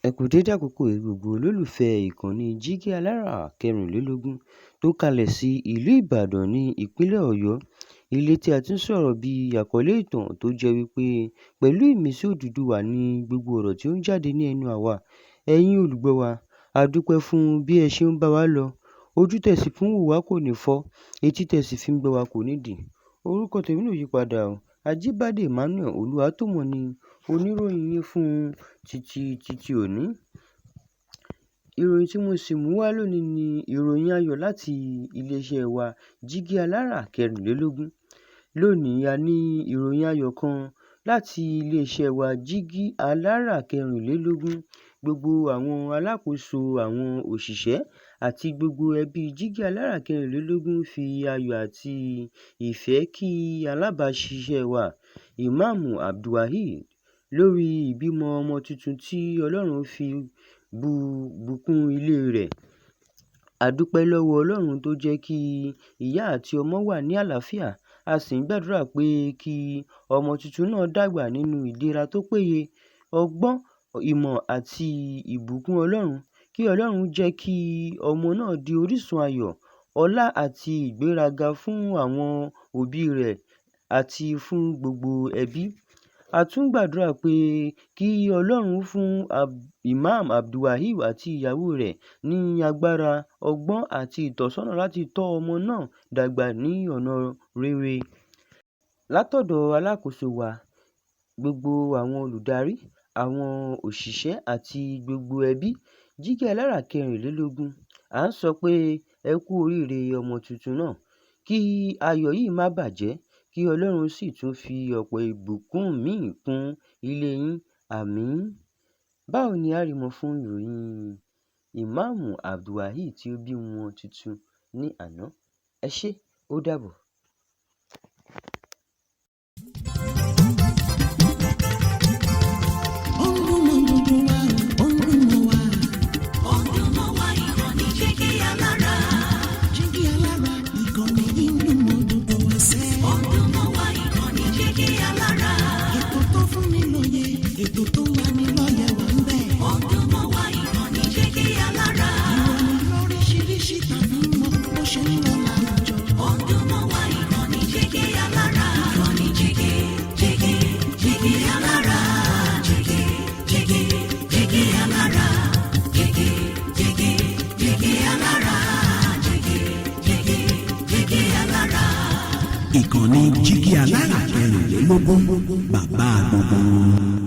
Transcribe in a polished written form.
Ẹ kú dédé àkókò yìí gbogbo olólùfẹ́ ìkànnì Jígí Alára 24 tó kalẹ̀ sí ìlú Ìbàdàn ní ìpínlẹ̀ Ọ̀yọ́. Ilé tí a ti ń sọ̀rọ̀ bí àkọlé ìtàn tó jẹ́ wípé pẹ̀lú ìmísí Odùduwà ní gbogbo ọ̀rọ̀ tí ó ń jáde ní ẹnu àwa. Ẹ̀yin olùgbọ́ wa, a dúpẹ́ fún bí ẹ ṣe ń bá wa lọ. Ojú tẹ̀ sì fi ń wò wá kò ní fọ́, etí tẹ̀ sì fi ń gbọ́ wa kò ní dì. Orúkọ tèmi náà ò yípadà o. Ajíbádé Emmanuel Olúwatómọ̀ ni oníròyìn yín fún títí títí òní. Ìròyìn tí mo sì mú wá lónìí ni ìròyìn ayọ̀ láti iléeṣẹ́ wa Jígí Alára 24. Lónìí a ní ìròyìn ayọ̀ kan láti iléeṣẹ́ wa Jígí Alára 24. Gbogbo àwọn alákòóso, àwọn òṣìṣẹ́ àti gbogbo ẹbí Jígí Alára 24 fi ayọ̀ àti ìfẹ́ kí alábàáṣiṣẹ́ wa, Ìmáàmù Abdulwaheed, lórí ìbímọ ọmọ tuntun tí Ọlọ́run fi bùkún ilé rẹ̀. A dúpẹ́ lọ́wọ́ Ọlọ́run tó jẹ́ kí ìyá àti ọmọ wà ní àlàáfíà. A sì ń gbàdúrà pé kí ọmọ tuntun náà dàgbà nínú ìlera tó péye, ọgbọ́n, ìmọ̀ àti ìbùkún Ọlọ́run. Kí Ọlọ́run jẹ́ kí ọmọ náà di orísun ayọ̀, ọlá àti ìgbéraga fún àwọn òbí rẹ̀ àti fún gbogbo ẹbí. A tún gbàdúrà pé kí Ọlọ́run fún Imam Abdulwaheed àti ìyàwó rẹ̀ ní agbára, ọgbọ́n àti ìtọ́sọ́nà láti tọ́ ọmọ náà dàgbà ní ọ̀nà rere. Látọ̀dọ̀ alákòóso wa, gbogbo àwọn olùdarí, àwọn òṣìṣẹ́ àti gbogbo ẹbí Jígí Alára 24, à ń sọ pé ẹ kú oríire ọmọ tuntun náà. Kí ayọ̀ yìí má bàjẹ́, kí Ọlọ́run sì tún fi ọ̀pọ̀ ìbùkún míì kún ilé yín. Àmín. Báwo ni a rí mọ́ fún ìròyìn Ìmáàmù Abdulwaheed tí ó bímọ tuntun ní àná? Ẹ ṣé, ó dàbọ̀. Ó ń dún mọ́ gbogbo wa o, ó ń dún mọ́ wa. Ó ń dún mọ́ wa, ìkànnì Jígí Alára. Jígí Alára, ìkànnì yìí ń dún mọ́ gbogbo wa sẹ́. Ó ń dún mọ́ wa, ìkànnì Jígí Alára. Ètò tó fún ni lóye, ètò tó ń lani lọ́yẹ̀ wà ń bẹ̀. Ó ń dún mọ́ wa, ìkànnì Jígí Alára. Ìròyìn lóríṣiríṣi tàbí mọ́ bó ṣe ń lọ láwùjọ. Ó ń dún mọ́ wa, ìkànnì Jígí Alára. Ìkànnì Jígí, Jígí, Jígí Alára. Jígí, Jígí, Jígí Alára. Jígí, Jígí, Jígí Alára. Jígí, Jígí, Jígí Alára. Ìkànnì Jígí Alára 24, bàbá gbogbo wọn.